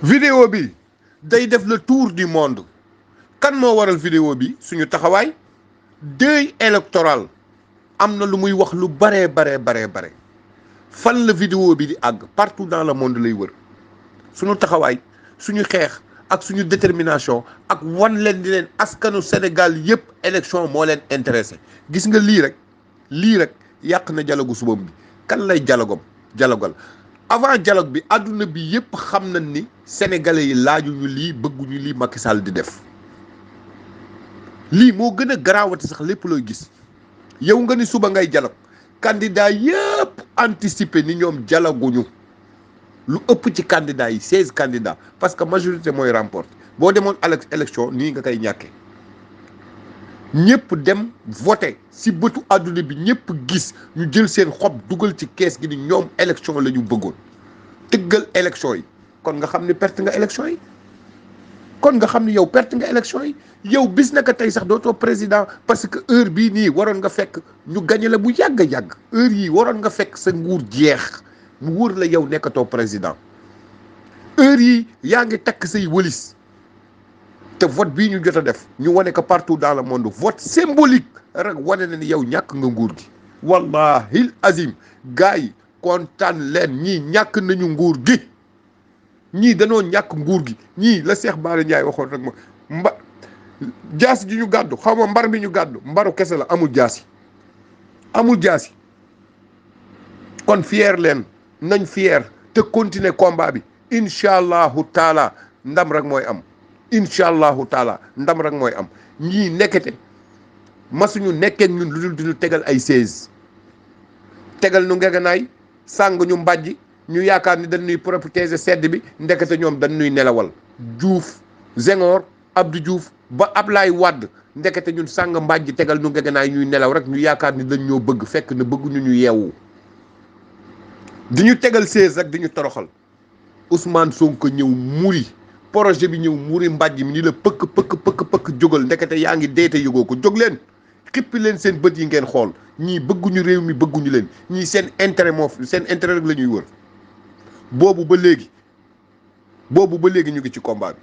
vidéo bi day def le tour du monde kan moo waral vidéo bi suñu taxawaay deuil électoral am na lu muy wax lu bare fan la vidéo bi di àgg partout dans le monde lay wër suñu taxawaay suñu xeex ak suñu détermination ak wan leen di leen askanu Sénégal yépp élection moo leen intéressé gis nga lii rek yàq na dialogue subam bi kan lay dialogal avant dialogue bi àdduna bi yépp xam nañ ni sénégalais yi laajuñu lii bëgguñu lii Macky Sall di def lii moo gën a garaawati sax lépp looy gis yow nga ni suba ngay dialogue candidat yépp anticipé ni ñoom dialoguñu lu ëpp ci candidat yi 16 candidats parce que majorité mooy remporte boo demoon élection nii nga koy ñàkkee ñëpp dem voté si bëtu àdduna bi ñëpp gis ñu jël seen xob dugal ci kees gi ni ñoom élection la ñu bëggoon tëggal élection yi kon nga xam ni perte nga élection yi kon nga xam ni yow perte nga élection yi yow bis naka tey sax dootoo président parce que heure bii nii waroon nga fekk ñu gañe la bu yàgg heure yii waroon nga fekk sa nguur jeex mu wóor la yow nekkatoo président heure yi yaa ngi takk say wëlis te vote bii ñu jot a def ñu wane ko partout dans le monde vote symbolique rek wane na ni yow ñàkk nga nguur gi wallahi azim gars yi kontaan leen ñii ñàkk nañu nguur gi ñii danoo ñàkk nguur gi ñii la Cheikh Bara Ndiaye waxoon rek ma jaasi ji ñu gàddu xaw ma mbar mi ñu gàddu mbaru kese la amul jaasi kon fier leen nañ fier te continuer combat bi incha allahu taala ndam rek mooy am incha allahu taala ndam rek mooy am ñii nekkete masuñu nekkeen ñun lu dul duñu tegal ay 16 tegal nu ngeganaay sàng ñu mbàjji ñu yaakaar ni dañuy protéger sedd bi ndekete ñoom dañuy nelawal Diouf Senghor Abdou Diouf ba Ablaye Wade ndekete ñun sàng mbàjji tegal nu ngeganaay ñuy nelaw rek ñu yaakaar ni dañ ñoo bëgg fekk na bëgguñu ñu yeewu di ñu tegal 16 rek di ñu toroxal Ousmane Sonko ñëw muri projet bi ñëw muri mbàjj mi ni la pëkk jógal ndekete yaa ngi deete yëgoo ko jóg leen xippi leen seen bët yi ngeen xool ñii bëgguñu réew mi bëgguñu leen ñii seen intérêt rek la ñuy wër boobu ba léegi ñu ngi ci combat bi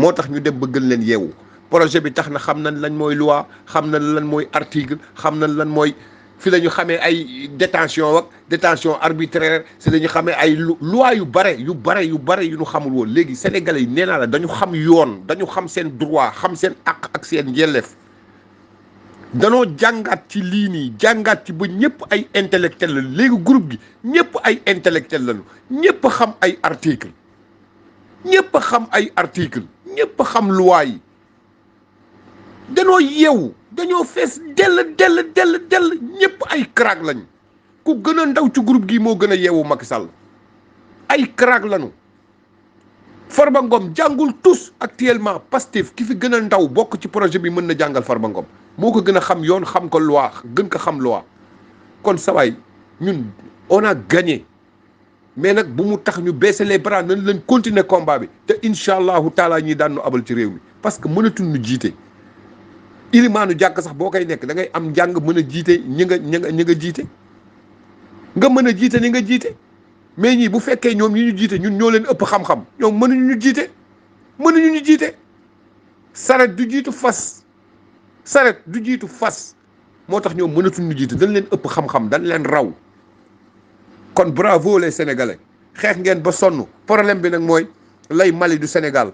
moo tax ñu dem ba gën leen yeewu projet bi tax na xam nañ lan mooy loi xam nañ lan mooy article xam nañ lan mooy fi la ñu xamee ay détention arbitraire si la ñu xamee ay loi yu bare yu ñu xamul woon léegi sénégalais yi nee naa la dañu xam yoon dañu xam seen droit xam seen àq ak seen yelleef danoo jàngaat ci lii nii jàngaat ci ba ñëpp ay intellectuel lañu léegi groupe gi ñëpp ay intellectuel lañu ñëpp xam ay article ñëpp xam loi yi danoo yeewu dañoo fees dell ñëpp ay crack lañ ku gën a ndaw ci groupe gi moo gën a yeewu Macky Sall ay crack lañu Farba Ngom jàngul tous actuellement Pastef ki fi gën a ndaw bokk ci projet bi mën na jàngal Farba Ngom moo ko gën a xam yoon xam ko loi gën ko xam loi kon sawaay ñun on a gagné mais nag bu mu tax ñu baisser les bras nañ leen continuer combat bi te incha allahu taala ñi daan nu abal ci réew mi parce que mënatuñ ñu jiite ilimaanu jàkk sax boo koy nekk da ngay am njàng mën a jiite ñi nga jiite nga mën a jiite ni nga jiite mais ñii bu fekkee ñoom ñi ñu jiite ñun ñoo leen ëpp xam-xam ñoom mënuñu ñu jiite saret du jiitu fas moo tax ñoom mënatuñ ñu jiite dañ leen ëpp xam-xam dañ leen raw kon bravo les sénégalais xeex ngeen ba sonn problème bi nag mooy lay Mali du Sénégal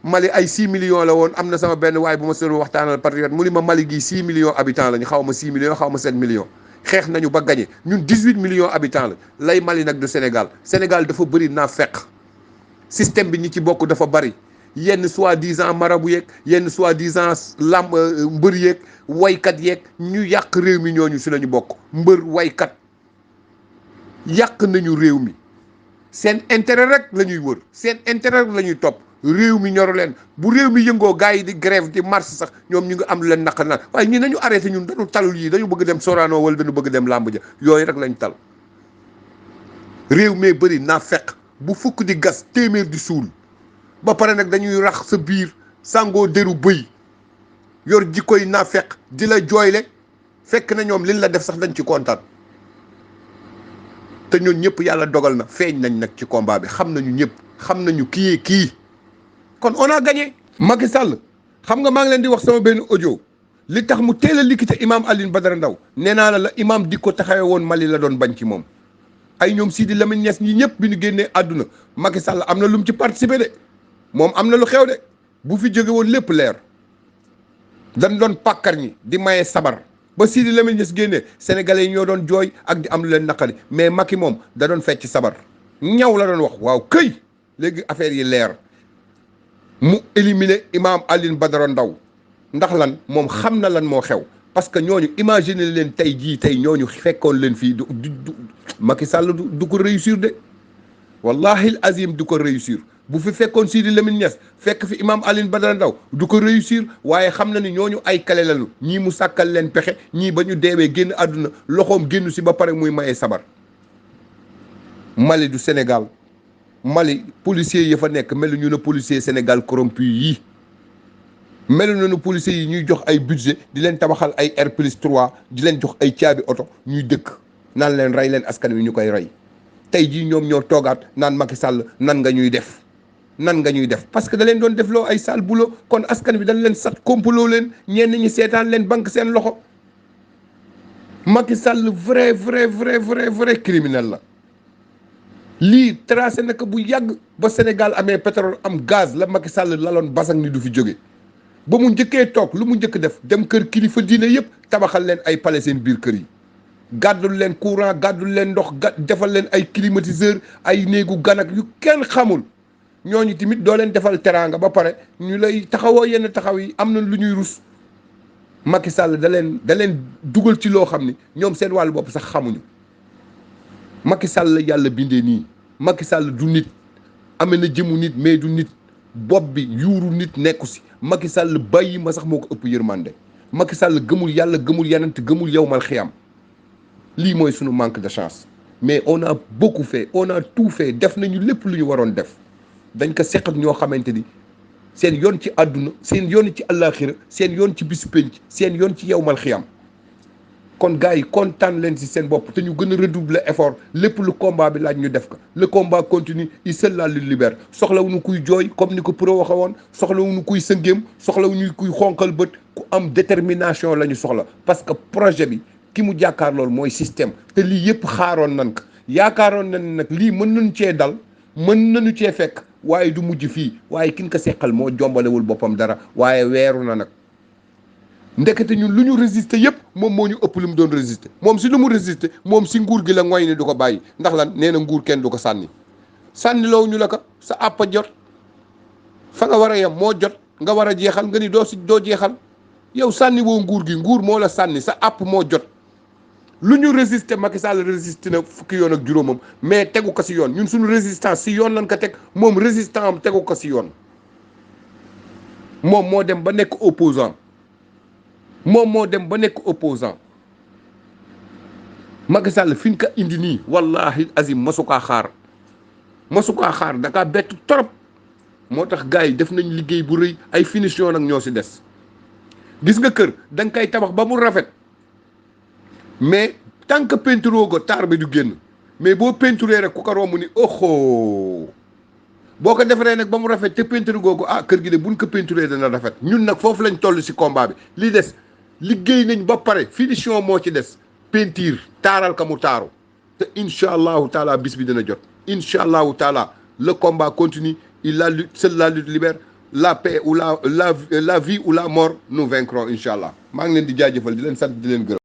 Mali ay 6 millions la woon am na sama benn waay bu ma sën waxtaanal patriote mu ni ma Mali gii 6 millions habitants lañu xaw ma 6 millions xaw ma 7 millions xeex nañu ba gagné ñun 18 millions habitants la lay Mali nag du Sénégal dafa bëri naa fekk système bi ñi ci bokk dafa bëri yenn soi-disant marabu yeeg yenn soi-disant mbër yeeg waykat yeeg ñu yàq réew mi ñooñu si lañu bokk mbër waykat yàq nañu réew mi seen intérêt rek la ñuy wër seen intérêt rek la ñuy topp réew mi ñoru leen bu réew mi yëngoo gars yi di grève di marche sax ñoom ñu ngi am lu leen naq naan waaye ñi nañu arrêté ñun dañu talul yi dañu bëgg dem Sorano wala dañu bëgg dem làmb ja yooyu rek lañ tal réew mee bëri naa fekk bu fukk di gas téeméer di suul ba pare nag dañuy rax sa biir sangoo deru bëy yor jikkoy naa fekk di la jooyle fekk na ñoom liñ la def sax dañ ci kontaan te ñooñu ñëpp yàlla dogal na feeñ nañ nag ci combat bi xam nañu ñëpp xam nañu kii kon on a gagné. Macky Sall xam nga maa ngi leen di wax sama benn audio li tax mu teel a liquide imam Alioune Badara Ndao nee naa la imam Dicko taxawee woon Mali la doon bañ ci moom ay ñoom Sidi Lamine Niass ñi ñëpp bi ñu génnee àdduna Macky Sall am na lu mu ci participé de moom am na lu xew de bu fi jóge woon lépp leer dañ doon pàkkar ñi di maye sabar ba Sidi Lamine Niass génnee sénégalais yi ñoo doon jooy ak di am lu leen naqari mais Macky moom da doon fecc sabar ñaw la doon wax waaw këy léegi affaire yi leer mu éliminer imam Alioune Badara Ndao ndax lan moom xam na lan moo xew parce que ñooñu imaginer leen tey jii tey ñooñu fekkoon leen fii du Macky Sall du ko réussir de wallahi azim du ko réussir bu fi fekkoon Sidi Lamine Niass fekk fi imam Alioune Badara Ndao du ko réussir waaye xam na ni ñooñu ay kale lañu ñii mu sàkkal leen pexe ñii ba ñu deewee génn àdduna loxoom génn si ba pare muy maye sabar Mali du Sénégal Mali policiers yi fa nekk melu ñu ne policier Sénégal corrompu yi melu na ne policiers yi ñuy jox ay budget di leen tabaxal ay R+3 di leen jox ay caabi oto ñuy dëkk naan leen rey leen askan wi ñu koy rey tey jii ñoom ñoo toogaat naan Macky Sall nan nga ñuy def parce que da leen doon defloo ay sale boulot kon askan wi dañ leen sat kompaloo leen ñenn ñi seetaan leen banque seen loxo Macky Sall vrai criminel la lii tracé na ko bu yàgg ba Sénégal amee pétrole am gaz la Macky Sall laloon basang ni du fi jóge ba mu njëkkee toog lu mu njëkk def dem kër kilifa diine yëpp tabaxal leen ay palais seen biir kër yi gàddul leen courant gàddul leen ndox defal leen ay climatiseur ay néegu ganak yu kenn xamul ñooñu tamit doo leen defal teraanga ba pare ñu lay taxawoo yenn taxaw yi am na lu ñuy rus Macky Sall da leen dugal ci loo xam ni ñoom seen wàllu bopp sax xamuñu Macky Sall la yàlla bindee nii Macky Sall du nit amee na jëmu nit mais du nit bopp bi yuuru nit nekku si Macky Sall bàyyi ma sax moo ko ëpp yërmande Macky Sall gëmul yàlla gëmul yenent gëmul yawmal xiyam lii mooy sunu manque de chance mais on a beaucoup fait on a tout fait def nañu lépp lu ñu waroon def dañ ko seq ak ñoo xamante ni seen yoon ci àdduna seen yoon ci àllaaxira seen yoon ci bis penc seen yoon ci yawmal xiyam kon gars yi kontaan leen si seen bopp te ñu gën a redoubler effort lépp lu combat bi laaj ñu def ko le combat continue il seul la lutte libère soxlawuñu kuy jooy comme ni ko pro waxe woon soxlawuñu kuy sëngéem soxlawuñu kuy xonqal bët ku am détermination la ñu soxla parce que projet bi ki mu jàkkaar loolu mooy système te lii yëpp xaaroon nan ko yaakaaroon nañ nag lii mën nañu cee dal mën nañu cee fekk waaye du mujj fii waaye kin ko seqal moo jombalewul boppam dara waaye weeru na nag ndekete ñun lu ñu résister yëpp moom moo ñu ëpp lu mu doon résister moom si lu mu résister moom si nguur gi la ngoy ni du ko bàyyi ndax lan nee na nguur kenn du ko sànni sànniloo ñu la ko sa àppa jot fa nga war a yem moo jot nga war a jeexal nga ni doo jeexal yow sànni woo nguur gi nguur moo la sànni sa àpp moo jot lu ñu résister Macky Sall résister na fukki yoon ak juróomam mais tegu ko si yoon ñun suñu résistance si yoon lan ko teg moom résistant am tegu ko si yoon moom moo dem ba nekk opposant Macky Sall fi ñu ko indi nii wallahi azim masukaa xaar da kaa bett trop moo tax gars yi def nañ liggéey bu rëy ay finition nag ñoo si des gis nga kër da nga koy tabax ba mu rafet mais tant que peinture ko taar bi du génn mais boo peinturee rek ku ko romb ni oxo boo ko defaree nag ba mu rafet te peinture googu kër gi de buñ ko peinturee dana rafet ñun nag foofu lañ toll si combat bi li des liggéey nañ ba pare finition moo ci des peinture taaral ka mu taaru te incha allahu taala bis bi dina jot incha allahu taala le combat continue seule la lutte libère la paix ou la vie ou la mort nous vaincrons incha allah maa ngi leen di jaajëfal di leen sant di leen gërëm